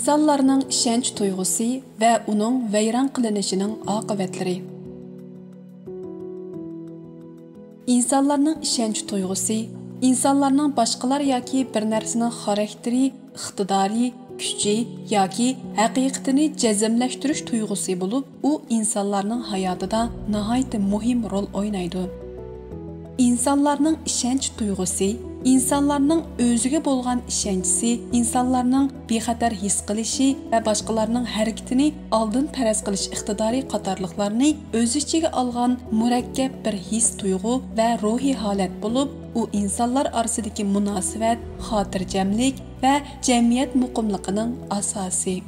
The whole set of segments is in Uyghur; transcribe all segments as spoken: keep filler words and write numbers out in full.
ئىنسانلارنىڭ ئىشەنچ تۇيغۇسى ۋە ئۇنىڭ ۋەيران قىلىنىشىنىڭ ئاقىۋەتلىرى. ئىنسانلارنىڭ ئىشەنچ تۇيغۇسى ئىنسانلارنىڭ باشقىلار ياكى بىر نەرسىنىڭ خاراكتېرى، ئىقتىدارى، كۈچى ياكى ھەقىقىتىنى جەزملەشتۈرۈش تۇيغۇسى بولۇپ، ئۇ ئىنسانلارنىڭ ھاياتىدا ناھايىتى مۇھىم رول ئوينايدۇ. ئىنسانلارنىڭ ئىشەنچ تۇيغۇسى، ئىنسانلارنىڭ ئۆزىگە بولغان ئىشەنچىسى، ئىنسانلارنىڭ بىخەتەر ھېس قىلىشى ۋە باشقىلارنىڭ ھەرىكىتىنى ئالدىن پەرەز قىلىش ئىقتىدارى قاتارلىقلارنى ئۆز ئىچىگە ئالغان مۇرەككەپ بىر ھېس تۇيغۇ ۋە روھىي ھالەت بولۇپ، ئۇ ئىنسانلار ئارىسىدىكى مۇناسىۋەت، خاتىرجەملىك ۋە جەمئىيەت مۇقىملىقىنىڭ ئاساسى.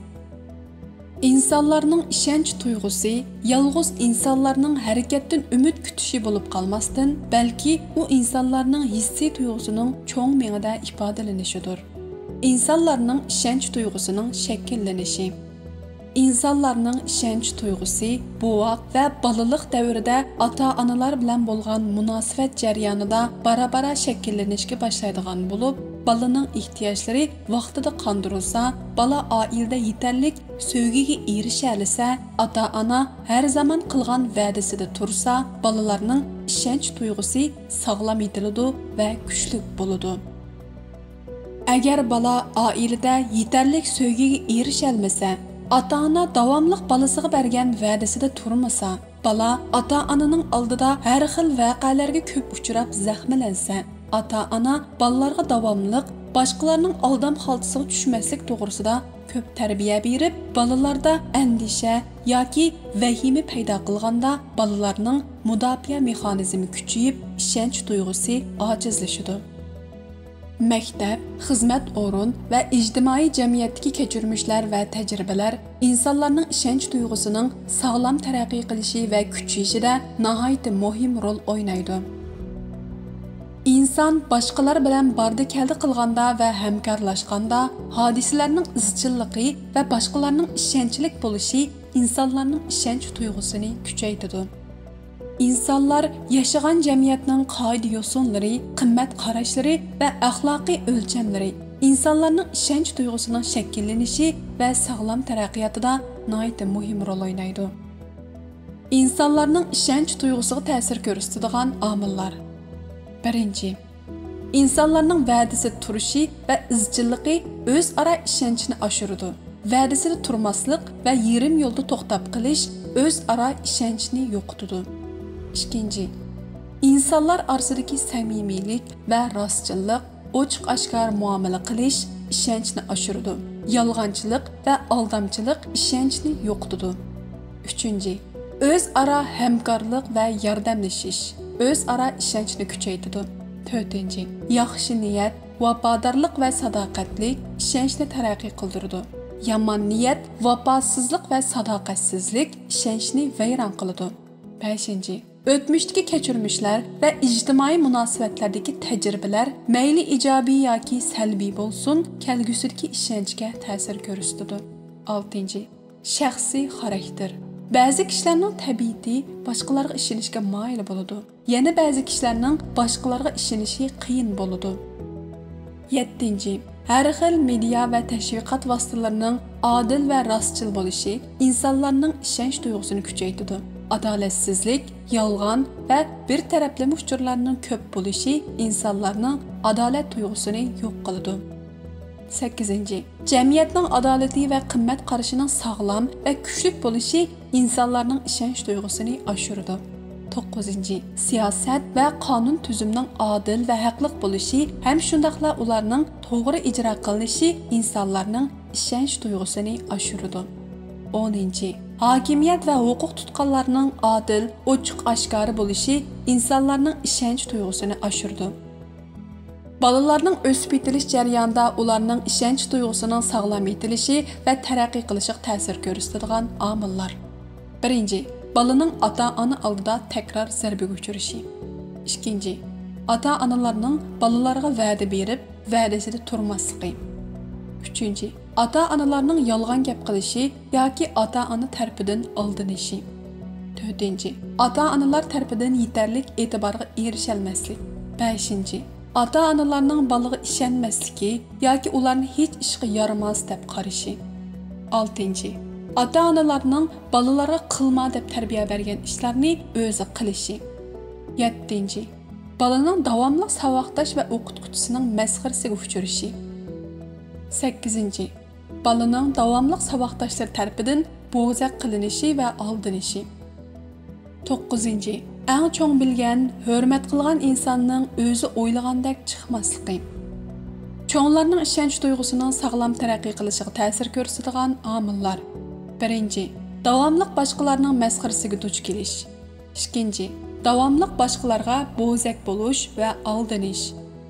ئىنسانلارنىڭ ئىشەنچ تۇيغۇسى يالغۇز ئىنسانلارنىڭ ھەرىكەتتىن ئۈمىد كۈتۈشى بولۇپ قالماستىن، بەلكى ئۇ ئىنسانلارنىڭ ھېسسىي تۇيغۇسىنىڭ چوڭ مېڭىدە ئىپادىلىنىشىدۇر. ئىنسانلارنىڭ ئىشەنچ تۇيغۇسىنىڭ شەكىللىنىشى. ئىنسانلارنىڭ ئىشەنچ تۇيغۇسى بوۋاق ۋە بالىلىق دەۋرىدە ئاتا-ئانىلار بىلەن بولغان مۇناسىۋەت جەريانىدا بارا-بارا شەكىللىنىشكە باشلايدىغان بولۇپ، بالىنىڭ ئېھتىياجلىرى ۋاقتىدا قاندۇرۇلسا، بالا ئائىلىدە يېتەرلىك سۆيگۈگە ئېرىشەلىسە، ئاتا-ئانا ھەر زامان قىلغان ۋەدىسىدە تۇرسا، بالىلارنىڭ ئىشەنچ تۇيغۇسى ساغلام يېتىلىدۇ ۋە كۈچلۈك بولىدۇ. ئەگەر بالا ئائىلىدە يېتەرلىك سۆيگۈگە ئېرىشەلمىسە، ئاتا-ئانا داۋاملىق بالىسىغا بەرگەن ۋەدىسىدە تۇرمىسا، بالا ئاتا-ئانىنىڭ ئالدىدا ھەر خىل ۋەقەلەرگە كۆپ ئۇچراپ زەخىملەنسە، ئاتا-ئانا بالىلارغا داۋاملىق باشقىلارنىڭ ئالدام خالتىسىغا چۈشمەسلىك توغرىسىدا كۆپ تەربىيە بېرىپ، بالىلاردا ئەندىشە ياكى ۋەھىمە پەيدا قىلغاندا، بالىلارنىڭ مۇداپىئە مېخانىزمى كۈچىيىپ، ئىشەنچ تۇيغۇسى ئاجىزلىشىدۇ. مەكتەپ، خىزمەت ئورۇن ۋە ئىجتىمائىي جەمئىيەتتىكى كەچۈرمىشلەر ۋە تەجرىبىلەر ئىنسانلارنىڭ ئىشەنچ تۇيغۇسىنىڭ ساغلام تەرەققىي قىلىشى ۋە كۈچىيىشىدە ناھايىتى مۇھىم رول ئوينايدۇ. ئىنسان باشقىلار بىلەن باردا-كەلدە قىلغاندا ۋە ھەمكارلاشقاندا، ھادىسىلەرنىڭ ئىزچىللىقى ۋە باشقىلارنىڭ ئىشەنچلىك بولۇشى ئىنسانلارنىڭ ئىشەنچ تۇيغۇسىنى كۈچەيتىدۇ. ئىنسانلار ياشىغان جەمئىيەتنىڭ قائىدە-يوسۇنلىرى، قىممەت قاراشلىرى ۋە ئەخلاقىي ئۆلچەملىرى ئىنسانلارنىڭ ئىشەنچ تۇيغۇسىنىڭ شەكىللىنىشى ۋە ساغلام تەرەققىياتىدا ناھايىتى مۇھىم رول ئوينايدۇ. ئىنسانلارنىڭ ئىشەنچ تۇيغۇسىغا تەسىر كۆرسىتىدىغان ئامىللار. بىرىنچى، ئىنسانلارنىڭ ۋەدىسىدە تۇرۇشى ۋە ئىزچىللىقى ئۆزئارا ئىشەنچنى ئاشۇرىدۇ. ۋەدىسىدە تۇرماسلىق ۋە يېرىم يولدا توختاپ قېلىش ئۆزئارا ئىشەنچنى يوقىتىدۇ. ئىككىنچى، ئىنسانلار ئارىسىدىكى سەمىمىيلىك ۋە راستچىللىق، ئوچۇق-ئاشكارا مۇئامىلە قىلىش ئىشەنچنى ئاشۇرىدۇ. يالغانچىلىق ۋە ئالدامچىلىق ئىشەنچنى يوقىتىدۇ. ئۈچىنچى، ئۆزئارا ھەمكارلىق ۋە ياردەملىشىش ئۆزئارا ئىشەنچنى كۈچەيتىدۇ. تۆتىنچى، ياخشى نىيەت، ۋاپادارلىق ۋە ساداقەتلىك ئىشەنچنى تەرەققىي قىلدۇرىدۇ. يامان نىيەت، ۋاپاسىزلىق ۋە ساداقەتسىزلىك ئىشەنچنى ۋەيران قىلىدۇ. بەشىنچى، ئۆتمۈشتىكى كەچۈرمىشلەر ۋە ئىجتىمائىي مۇناسىۋەتلەردىكى تەجرىبىلەر مەيلى ئىجابىي ياكى سەلبىي بولسۇن، كەلگۈسىدىكى ئىشەنچكە تەسىر كۆرسىتىدۇ. ئالتىنچى، شەخسىي خاراكتېر. بەزى كىشىلەرنىڭ تەبىئىتى باشقىلارغا ئىشىنىشكە مايىل بولىدۇ. يەنە بەزى كىشىلەرنىڭ باشقىلارغا ئىشىنىشى قىيىن بولىدۇ. يەتتىنچى، ھەر خىل مېدىيا ۋە تەشۋىقات ۋاسىتىلىرىنىڭ ئادىل ۋە راستچىل بولۇشى ئىنسانلارنىڭ ئىشەنچ تۇيغۇسىنى كۈچەيتىدۇ. ئادالەتسىزلىك، يالغان ۋە بىر تەرەپلىمە ئۇچۇرلارنىڭ كۆپ بولۇشى ئىنسانلارنىڭ ئادالەت تۇيغۇسىنى يوق قىلىدۇ. سەككىزىنچى، جەمئىيەتنىڭ ئادالىتى ۋە قىممەت قارىشىنىڭ ساغلام ۋە كۈچلۈك بولۇشى ئىنسانلارنىڭ ئىشەنچ تۇيغۇسىنى ئاشۇرىدۇ. توققۇزىنچى، سىياسەت ۋە قانۇن تۈزۈمنىڭ ئادىل ۋە ھەقلىق بولۇشى ھەم شۇنداقلا ئۇلارنىڭ توغرا ئىجرا قىلىنىشى ئىنسانلارنىڭ ئىشەنچ تۇيغۇسىنى ئاشۇرىدۇ. ئونىنچى، ھاكىمىيەت ۋە ھوقۇق تۇتقانلارنىڭ ئادىل، ئوچۇق-ئاشكارا بولۇشى ئىنسانلارنىڭ ئىشەنچ تۇيغۇسىنى ئاشۇرىدۇ. بالىلارنىڭ ئۆسۈپ يېتىلىش جەريانىدا ئۇلارنىڭ ئىشەنچ تۇيغۇسىنىڭ ساغلام يېتىلىشى ۋە تەرەققىي قىلىشىغا تەسىر كۆرسىتىدىغان ئامىللار. بىرىنچى، بالىنىڭ ئاتا-ئانا ئالدىدا تەكرار زەربىگە ئۇچرىشى. ئىككىنچى، ئاتا-ئانىلارنىڭ بالىلارغا ۋەدە بېرىپ، ۋەدىسىدە تۇرماسلىقى. ئۈچىنچى، ئاتا-ئانىلارنىڭ يالغان گەپ قىلىشى ياكى ئاتا-ئانا تەرىپىدىن ئالدىنىشى. تۆتىنچى، ئاتا-ئانىلار تەرىپىدىن يېتەرلىك ئېتىبارغا ئېرىشەلمەسلىك. بەشىنچى، ئاتا-ئانىلارنىڭ بالىغا ئىشەنمەسلىكى ياكى ئۇلارنى ھېچ ئىشقا يارىماس دەپ قارىشى. ئالتىنچى، ئاتا-ئانىلارنىڭ بالىلارغا قىلما دەپ تەربىيە بەرگەن ئىشلارنى ئۆزى قىلىشى. يەتتىنچى، بالىنىڭ داۋاملىق ساۋاقداش ۋە ئوقۇتقۇچىسىنىڭ مەسخىرىسىگە ئۇچرىشى. سەككىزىنچى، بالىنىڭ داۋاملىق ساۋاقداشلىرى تەرىپىدىن بوزەك قىلىنىشى ۋە ئالدىنىشى. توققۇزىنچى، ئەڭ چوڭ بىلگەن، ھۆرمەت قىلغان ئىنساننىڭ ئۆزى ئويلىغاندەك چىقماسلىقى. چوڭلارنىڭ ئىشەنچ تۇيغۇسىنىڭ ساغلام تەرەققىي قىلىشىغا تەسىر كۆرسىتىدىغان ئامىللار. بىرىنچى، داۋاملىق باشقىلارنىڭ مەسخىرىسىگە دۇچ كېلىش. ئىككىنچى، داۋاملىق باشقىلارغا بوزەك بولۇش ۋە ئالدىنىش.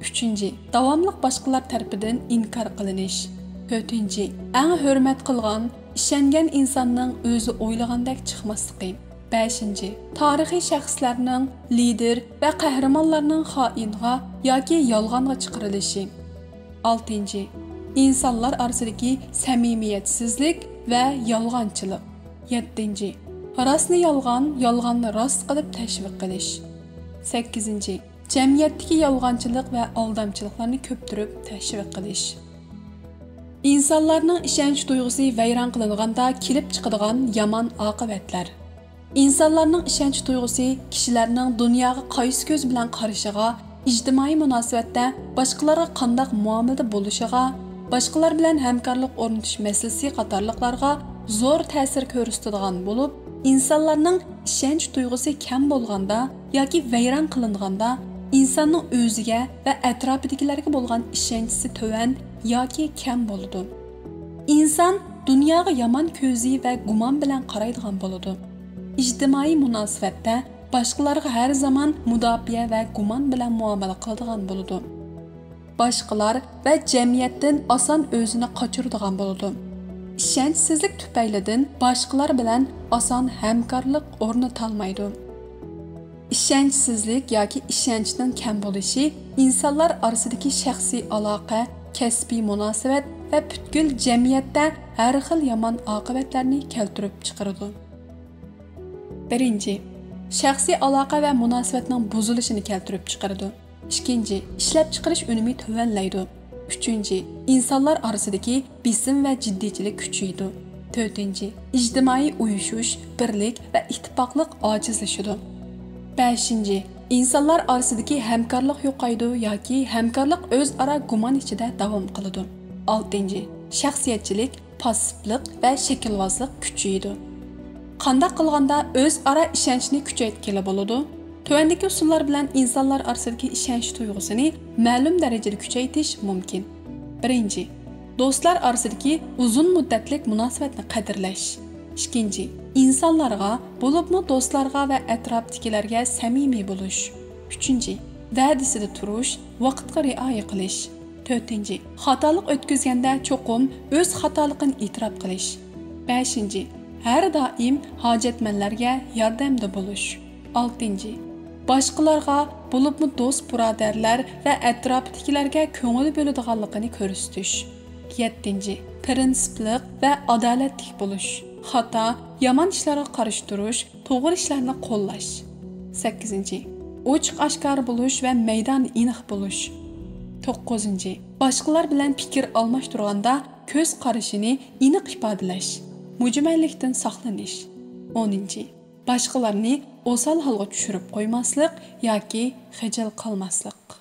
ئۈچىنچى، داۋاملىق باشقىلار تەرىپىدىن ئىنكار قىلىنىش. تۆتىنچى، ئەڭ ھۆرمەت قىلغان، ئىشەنگەن ئىنساننىڭ ئۆزى ئويلىغاندەك چىقماسلىقى. بەشىنچى، تارىخىي شەخسلەرنىڭ، لىدېر ۋە قەھرىمانلارنىڭ خائىنغا ياكى يالغانغا چىقىرىلىشى. ئالتىنچى، ئىنسانلار ئارىسىدىكى سەمىمىيەتسىزلىك ۋە يالغانچىلىق. يەتتىنچى، راستنى يالغان، يالغاننى راست قىلىپ تەشۋىق قىلىش. سەككىزىنچى، جەمئىيەتتىكى يالغانچىلىق ۋە ئالدامچىلىقلارنى كۆپتۈرۈپ تەشۋىق قىلىش. ئىنسانلارنىڭ ئىشەنچ تۇيغۇسى ۋەيران قىلىنغاندا كېلىپ چىقىدىغان يامان ئاقىۋەتلەر. ئىنسانلارنىڭ ئىشەنچ تۇيغۇسى كىشىلەرنىڭ دۇنياغا قايسى كۆز بىلەن قارىشىغا، ئىجتىمائىي مۇناسىۋەتتە باشقىلارغا قانداق مۇئامىلىدە بولۇشىغا، باشقىلار بىلەن ھەمكارلىق ئورنىتىش مەسىلىسى قاتارلىقلارغا زور تەسىر كۆرسىتىدىغان بولۇپ، ئىنسانلارنىڭ ئىشەنچ تۇيغۇسى كەم بولغاندا ياكى ۋەيران قىلىنغاندا، ئىنساننىڭ ئۆزىگە ۋە ئەتراپىدىكىلەرگە بولغان ئىشەنچىسى تۆۋەن ياكى كەم بولىدۇ. ئىنسان دۇنياغا يامان كۆزى ۋە گۇمان بىلەن قارايدىغان بولىدۇ. ئىجتىمائىي مۇناسىۋەتتە باشقىلارغا ھەر زامان مۇداپىئە ۋە گۇمان بىلەن مۇئامىلە قىلىدىغان بولىدۇ. باشقىلار ۋە جەمئىيەتتىن ئاسان ئۆزىنى قاچۇرىدىغان بولىدۇ. ئىشەنچسىزلىك تۈپەيلىدىن باشقىلار بىلەن ئاسان ھەمكارلىق ئورنىتالمايدۇ. ئىشەنچسىزلىك ياكى ئىشەنچنىڭ كەم بولۇشى ئىنسانلار ئارىسىدىكى شەخسىي ئالاقە، كەسپىي مۇناسىۋەت ۋە پۈتكۈل جەمئىيەتتە ھەر خىل يامان ئاقىۋەتلەرنى كەلتۈرۈپ چىقىرىدۇ. بىرىنچى، شەخسىي ئالاقە ۋە مۇناسىۋەتنىڭ بۇزۇلۇشىنى كەلتۈرۈپ چىقىرىدۇ. ئىككىنچى، ئىشلەپچىقىرىش ئۈنۈمى تۆۋەنلەيدۇ. ئۈچىنچى، ئىنسانلار ئارىسىدىكى بېسىم ۋە جىددىيچىلىك كۈچىيىدۇ. تۆتىنچى، ئىجتىمائىي ئۇيۇشۇش، بىرلىك ۋە ئىتتىپاقلىق ئاجىزلىشىدۇ. بەشىنچى، ئىنسانلار ئارىسىدىكى ھەمكارلىق يوقايدۇ ياكى ھەمكارلىق ئۆزئارا گۇمان ئىچىدە داۋام قىلىدۇ. ئالتىنچى، شەخسىيەتچىلىك، پاسسىپلىق ۋە شەكىلۋازلىق كۈچىيىدۇ. قانداق قىلغاندا ئۆزئارا ئىشەنچنى كۈچەيتكىلى بولىدۇ؟ تۆۋەندىكى ئۇسۇللار بىلەن ئىنسانلار ئارىسىدىكى ئىشەنچ تۇيغۇسىنى مەلۇم دەرىجىدە كۈچەيتىش مۇمكىن. بىرىنچى، دوستلار ئارىسىدىكى ئۇزۇن مۇددەتلىك مۇناسىۋەتنى قەدىرلەش. ئىككىنچى، ئىنسانلارغا، بولۇپمۇ دوستلارغا ۋە ئەتراپتىكىلەرگە سەمىمىي بولۇش. ئۈچىنچى، ۋەدىسىدە تۇرۇش، ۋاقىتقا رىئايە قىلىش. تۆتىنچى، خاتالىق ئۆتكۈزگەندە چوقۇم ئۆز خاتالىقىنى ئېتىراپ قىلىش. بەشىنچى، ھەر دائىم ھاجەتمەنلەرگە ياردەمدە بولۇش. ئالتىنچى، باشقىلارغا، بولۇپمۇ دوست بۇرادەرلەر ۋە ئەتراپىدىكىلەرگە كۆڭۈل بۆلىدىغانلىقىنى كۆرسىتىش. يەتتىنچى، پىرىنسىپلىق ۋە ئادالەتلىك بولۇش. خاتا، يامان ئىشلارغا قارشى تۇرۇش، توغرا ئىشلارنى قوللاش. سەككىزىنچى، ئوچۇق ئاشكارا بولۇش ۋە مەيدانى ئېنىق بولۇش. توققۇزىنچى، باشقىلار بىلەن پىكىر ئالماشتۇرغاندا كۆز قارىشىنى ئېنىق ئىپادىلەش، مۈجمەللىكتىن ساقلىنىش. ئونىنچى، باشقىلارنى ئوسال ھالغا چۈشۈرۈپ قويماسلىق ياكى خىجىل قىلماسلىق.